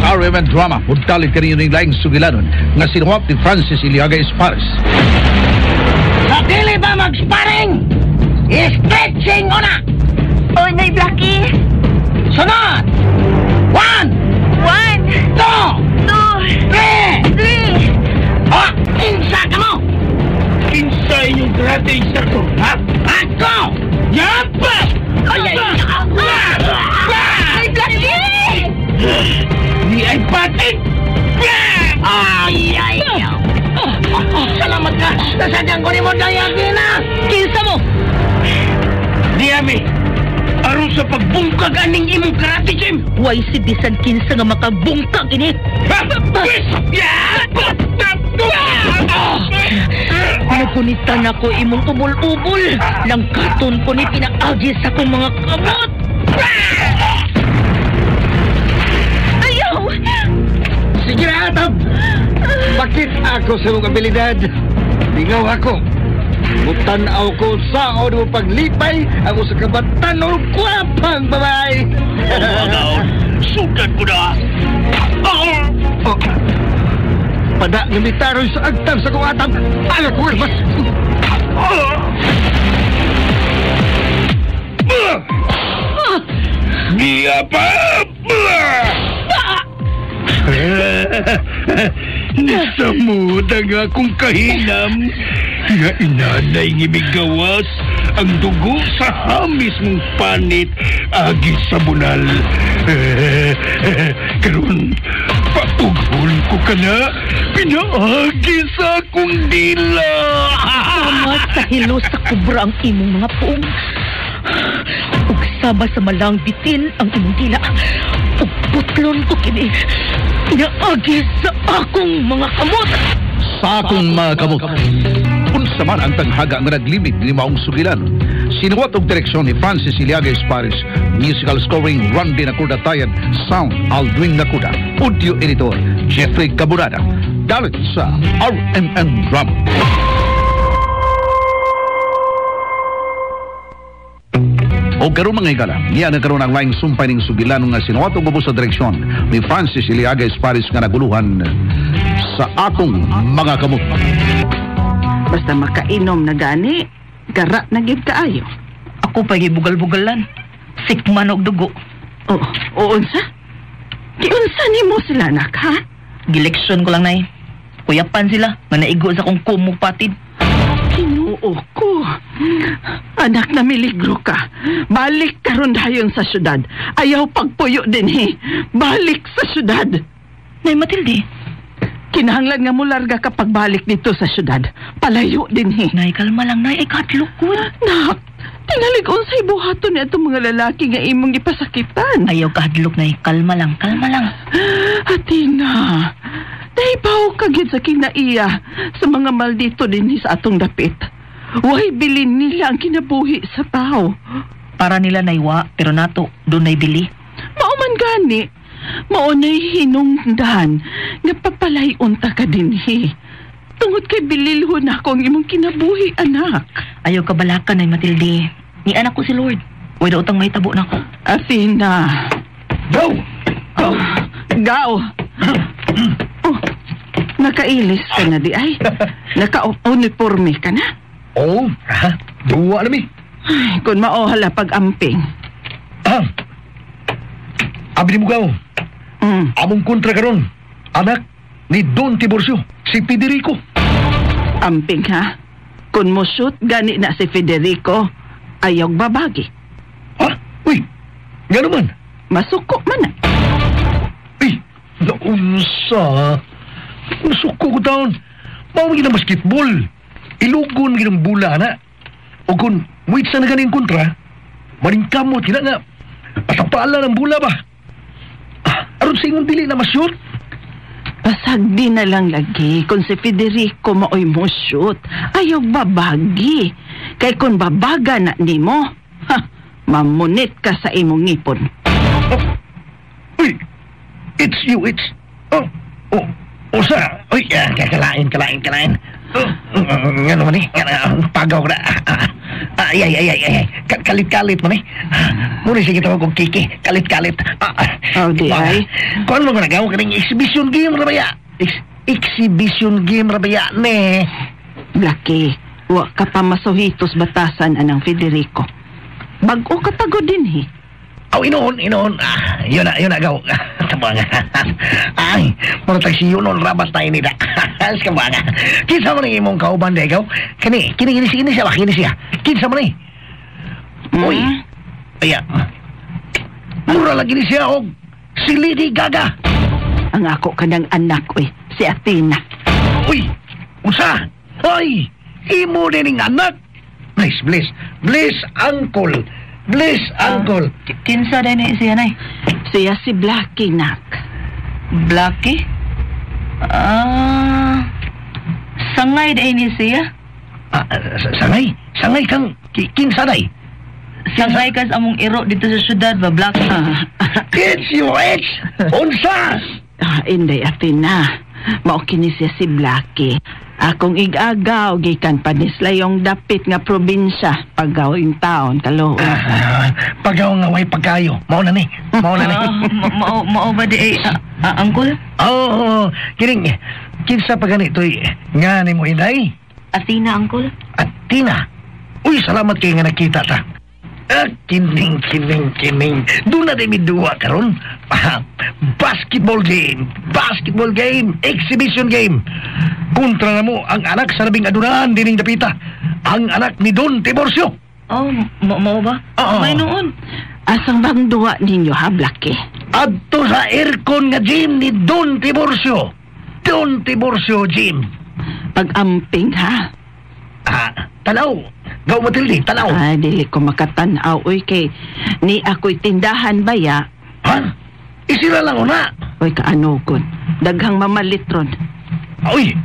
RMN Drama, mudalit kaninyo ning laing sugilanon nga sinuwat ni Francis Iliaga Espares. Sa dili ba mag-sparring? Stretching una! Oy, Nay Blackie! Sunod! One! One, Two! two, Three! three! Oh! Kinsa ka mo? Kinsa inyong karate instructor, ha? Ako! Yapa! Ay, ay! Nay Blackie! Ni ay patit! Ay, ay! Salamat ka! Nasadyan ko ni mo dayagina! Kinsa mo? Diami! Aron sa pagbungkag aning imong karate gym! Way si bisan kinsa nga makabungkag ini. Nagunitan ako imong ubol-ubol. Langkaton ko ni pinaagi sa akong mga kamot. Ayaw! Sige na, Atab! Bakit ako sa mong abilidad? Lingaw ako. Mutanaw ko sa mo paglipay ang usa ka batanon kwapang babae. Sugad ko na! Oh. Pada nga mitaroy sa agtang sa kong atab. Ala ko armas. Niya pa! Nisamod ang akong kahinam nga inanay ng imigawas ang dugo sa hamis mong panit agi sa bunal. Karon, paughol ko ka na, pinaagi sa akong dila. Sama sa hilo sa kubra ang imong mga puong. Ug sama sa malang bitin ang imong dila. Ug putlon ko kini. Pinaagi sa akong mga kamot. Sa akong mga kamot. Unsa man ang tanghaga nga naglimid ni maong sugilan. Sinuwat og direksyon ni Francis Iliaga Espares. Musical scoring Randy Nakuda Tayad. Sound Aldwin Nakuda. Audio editor Jeffrey Caburada. Dalit sa RMN Drama. O karon mga higala, niya nagkaroon ang laing sumpay ning sugilan nga sinuwat og ubos sa direksyon ni Francis Iliaga Espares nga naguluhan Sa Akong Mga Kamot. Basta makainom na gani, gara na gid kaayo. Ako pa gibugal-bugalan. Sikman og dugo. Oh, o unsa? Giunsa nimo sila nak ha? Gileksyon ko lang nay. Kuyapan sila nga naigo sa akong kumog patid. Kinuo ko. Anak na miligro ka. Balik karon dayon sa syudad. Ayaw pagpuyo dinhi. Balik sa syudad. Nay Matilde. Kinahanglan nga mularga ka pagbalik dito sa syudad. Palayo dinhi. Nay, kalma lang nay. Ay katlok ko. Nak, tingalig unsay buhaton ni atong mga lalaki nga imong gipasakitan. Ayaw kahadlok nay. Kalma lang, kalma lang. Atina, nahibaw ka gid sa kinaiya sa mga maldito dinhi sa atong dapit. Way bilin nila ang kinabuhi sa tao. Para nila naywa, pero nato doon nay bili. Mao man gani, mao nay hinungdan nga papalay-unta ka dinhi. Tungod kay bililhon ako ang imong kinabuhi, anak. Ayaw ka balakan nay Matilde. Ni anak ko si Lord. Way daw utang mahitabo nako. Athena. Go! Oh, gao. Oh, nakailis ka na di ay. Naka-uniforme ka na. Oh, ha? Duwa na mi. Ay, kung maohala pag-amping. Ah. Abi ni mo gaw. Among kontra karon. Anak ni Don Tiburcio, si Federico. Amping ha? Kung mo shoot gani na si Federico, ayaw babagi. Ha? Uy, nga naman. Masuko man na. Uy, naunsa. Nasuko ko taon. Mao man ang basketball. Ilugon gid ang bula na. O kung wait sa na ganing kontra, maningkamot gina nga. Pasapala ng bula ba? Ah, aron sa imong dili na masyot. Pasag di na lang lagi kung si Federico maoy mo shoot. Ayaw babagi. Kay kung babaga na nimo, ha, mamunit ka sa imong ngipon. Oh. Uy, it's you, it's... Oh, oh, usa. Uy, kalain, kalain, kalain. Ano man eh? Pagaw na. Ay, ay, ay, ay, ay. Kalit-kalit man eh. Muna sige tawag kong Kiki. Kalit-kalit. Oh, di ay. Kuan mo ko nagawa ka ng exhibition game, rabaya. Exhibition game, rabaya, ne. Blackie, wa ka pa masuhitos batasan anang Federico. Bag-o ka tago din he. Aw, inoon, inoon. Ah, yun na, gaw. Tama nga. Ay, mura tag si Yunon rabas tayo nila. Alas ka ba nga. Kinsa man ang imong kauban, de, gaw? Kini, kini, kini, kini siya ba? Kini siya. Kinsa man eh. Uy. Aya. Mura lagi ni siya, og si Lady Gaga. Ang ako ka ng anak, uy, si Athena. Uy, unsa? Ay, imo din ning anak. Nice, bless. Bless, uncle. Bless, uncle. Kinsa din ni siya, nay? Siya si Blackie, nak. Blackie? Ah, sangay din ni siya? Ah, sangay? Sangay kang kinsa day? Sangay kas among iro dito sa syudad ba, Blackie? It's your ex! Unsa? Ah, inday, Athena. Mao kini siya si Blackie. Akong igagaw, gikan pa nislayong dapit nga probinsya. Pagawing taon, kaluoy. Pagaw nga way pagkayo. Mao na ni. Mao na ni. Mao ba di ay, uncle? Oo, kining, kinsa pa ganito'y nga ni mo inday? Athena, uncle. Athena? Uy, salamat kay nga nakita ta. Ah, kining, kining, kining. Doon na din duwa karon. Basketball game. Basketball game. Exhibition game. Kontra na mo ang anak sa labing adunahan dining dapita. Ang anak ni Don Tiburcio. Oh, mao ba? Oo. May noon. Asang bang duwa ninyo, ha, Blackie? Adto sa aircon nga gym ni Don Tiburcio. Don Tiburcio Gym. Pag-amping, ha? Ah, tanaw. Gaw Matilde, tanaw. Ay, dili ko makatanaw, uy, kay ni ako'y tindahan ba ya? Ha? Isira lang una. Uy, kaanogon. Daghang mamalitron. Uy!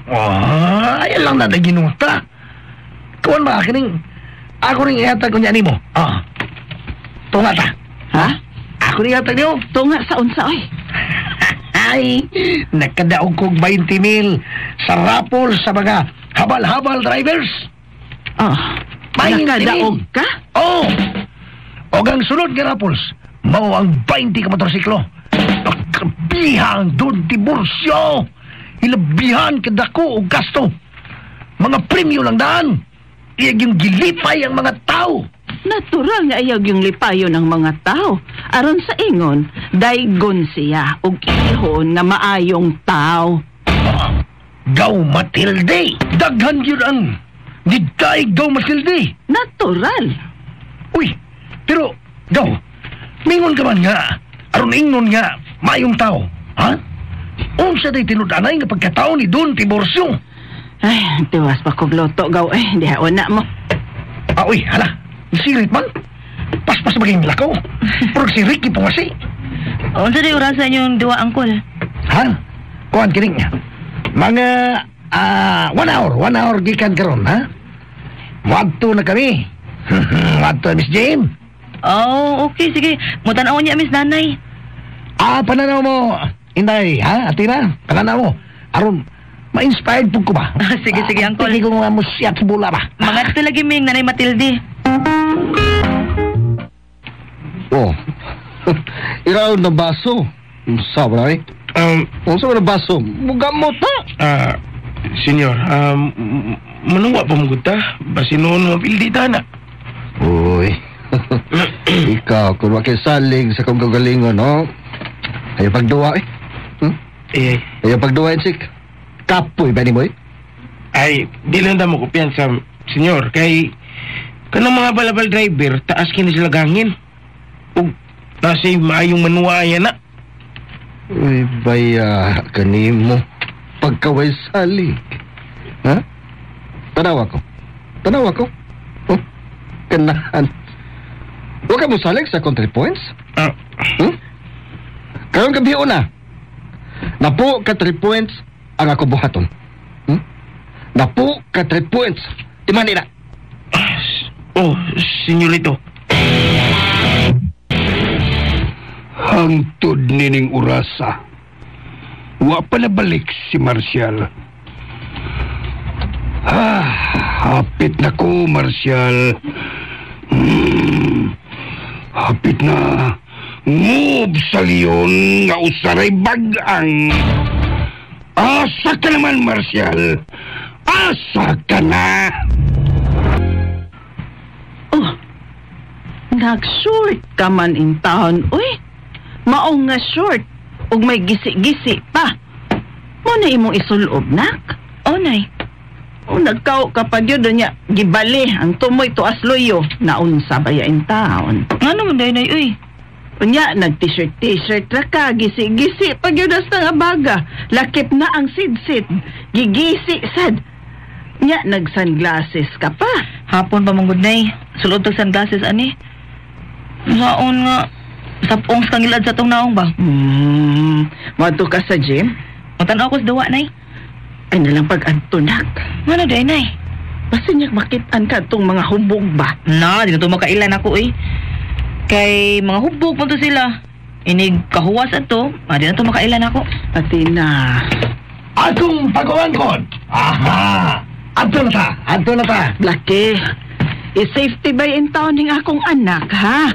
Ah, ayan lang na ginuta. Kuwan ba, kining... Ako rin ihatag ko niya nimo. Ah. Tunga ta. Ha? Ako rin ihatag niyo. Tunga sa unsa, uy. Ay, nakadaog kog 20 mil sa rapol sa mga habal-habal drivers. Oh, nakadaog ka? Oo. Oh. Og ang sunod nga rapols, mao ang 20 ka motorsiklo. Nakabiha ang Don Tiburcio. Ilabihan kadako og gasto. Mga premyo lang daan. Iyag yung gilipay ang mga tao. Natural nga iyag yung lipayon ang mga tao. Aron sa ingon, daygon siya og ihon nga maayong tao. Gaw Matilde! Daghan yun ang nidaig Gaw Matilde! Natural! Uy, pero Gaw, mingon ka man nga, aron ingnon nga, maayong tao, ha? Unsa day tinud-anay nga pagkatao ni Don Tiburcio? Ay, tiwas pa kog luto, Gaw. Eh, di na mo. Ah, uy, hala, sirit man. Paspas maging lakaw. Pero si Ricky pungasi. Unsa day orasan yung duwa, uncle? Ha? Kuan, kining. Mga 1 hour, 1 hour gikan karon, ha? Wadto na kami. Wadto, Miss Jane. Oh, okay, sige. Mutanaw niya, Miss Nanay. Ah, pananaw mo, Inday, ha? Atina, pananaw mo. Aron, ma-inspired po ko ba? Sige, sige, uncle. Sige ko nga mo siya sa bula ba? Mga ito lagi ming Nanay Matilde. Oh. Iraon na baso. Sa ba eh? Unsa na baso? Mugamot ta. Senyor, manuwa pa mo ta. Basi noon mapildi ta na. Uy. Ikaw, kung wakil salig sa kong kagalingon, no? Ayaw pagduwa eh. Hmm? Eh. Ayaw pagduwa, Insik. Kapoy ba ni mo eh? Ay, di lang damo ko piyansa, senyor. Kay, kanang mga balabal driver, taas kini sila gangin. Ug, nasa maayong manuwa yan na. Uy, baya, kanimo. Pagkaway salig. Ha? Tanawa ko. Tanawa ko. Oh, kanahan. Huwag ka mo salig sa country points? Karong gabi una. Napo ka 3 points ang ako buhaton. Hmm? Napo ka 3 points. Timani na. Oh, senyorito. Hangtod nining orasa. Wa pa nabalik si Marcial. Ah, hapit na ko, Marcial. Hapit na. Move sa leon nga usaray bagang. Asa ka naman, Marcial? Asa ka na? Oh, nag-short ka man in town, uy. Maong nga short, ug may gisi-gisi pa. Mo na imong isulob, nak? Oh, nay. O nagkao ka pa gyud niya, gibali ang tumoy tuas loyo, naunsa ba ya in town? Ngano man day, nay, uy? Unya, nag-t-shirt t-shirt ra ka, gisi-gisi pa gyud hasta nga baga. Lakip na ang sidsid, gigisi sad. Nya, nag-sunglasses ka pa. Hapon pa mong good, nay. Sulod tag sunglasses, ani. Saon nga, sapong sa kangilad sa tong naong ba? Moadto ka sa gym? Matanaw ko sa duwa, nay. Ay nalang pag-antunak. Ngano day, nay? Basta niya makitaan ka itong mga hubog ba? Na, di na to makailan ako eh. Kay mga hubog pa to sila. Inig kahuwas ato, di na to makailan ako. Pati na. Akong pag-uangkon. Aha! Adto na ta, adto na ta. Laki, i-safety ba in town ning akong anak, ha?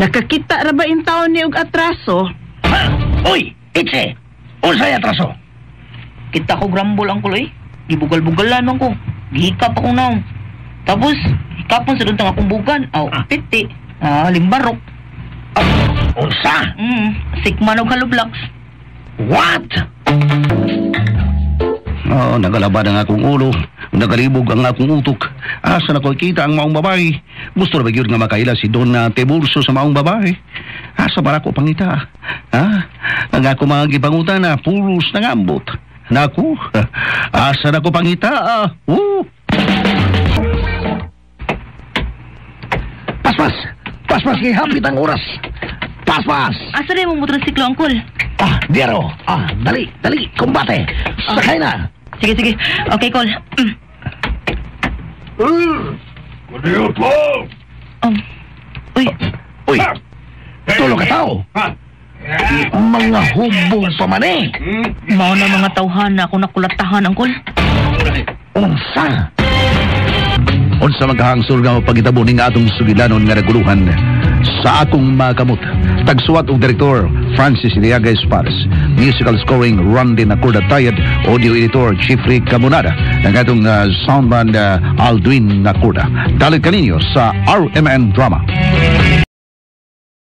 Nakakita ra ba in town ni og atraso? Ha? Uy, Itse! Unsay atraso? Kita ko grambol ang kuloy. Gibugal-bugalan man ko. Gihikap ako naong. Tapos, hikapon sa duntang akong bugan. Aw, piti. Ah, limbarok. Unsa? Sikman og halublaks. What? Oh, nagalaban ang akong ulo, nagalibog ang akong utok. Asa na ko kita ang maong babae? Gusto na ba gyud nga makaila si Don na Tiburcio sa maong babae? Asa para ko pangita? Ha? Ang ako mga gipangutan na pulos nangambot. Naku, asa na ko pangita? Paspas! Paspas kay hapit ang oras. Paspas! Asa rin mo motorsiklo, Uncle? Ah, diaro. Ah, dali, dali, kumbate. Sakay na. Sige, sige. Okay, call. Kudiyot mo! Uy, Uy, tulo ka tao. Mga hubog pa man eh. Mao na mga tawhan na ako nakulatahan, Uncle. Unsa? Unsa magkahangsur nga pagitabo ning atong sugilanon nga naguluhan sa akong makamot. Tagsuwat og direktor Francis Iliaga Espares. Musical scoring Randy Nacorda Tayad, audio editor Jeffrey Camonada, ang atong soundman Aldwin Nacorda. Dalit kaninyo sa RMN Drama.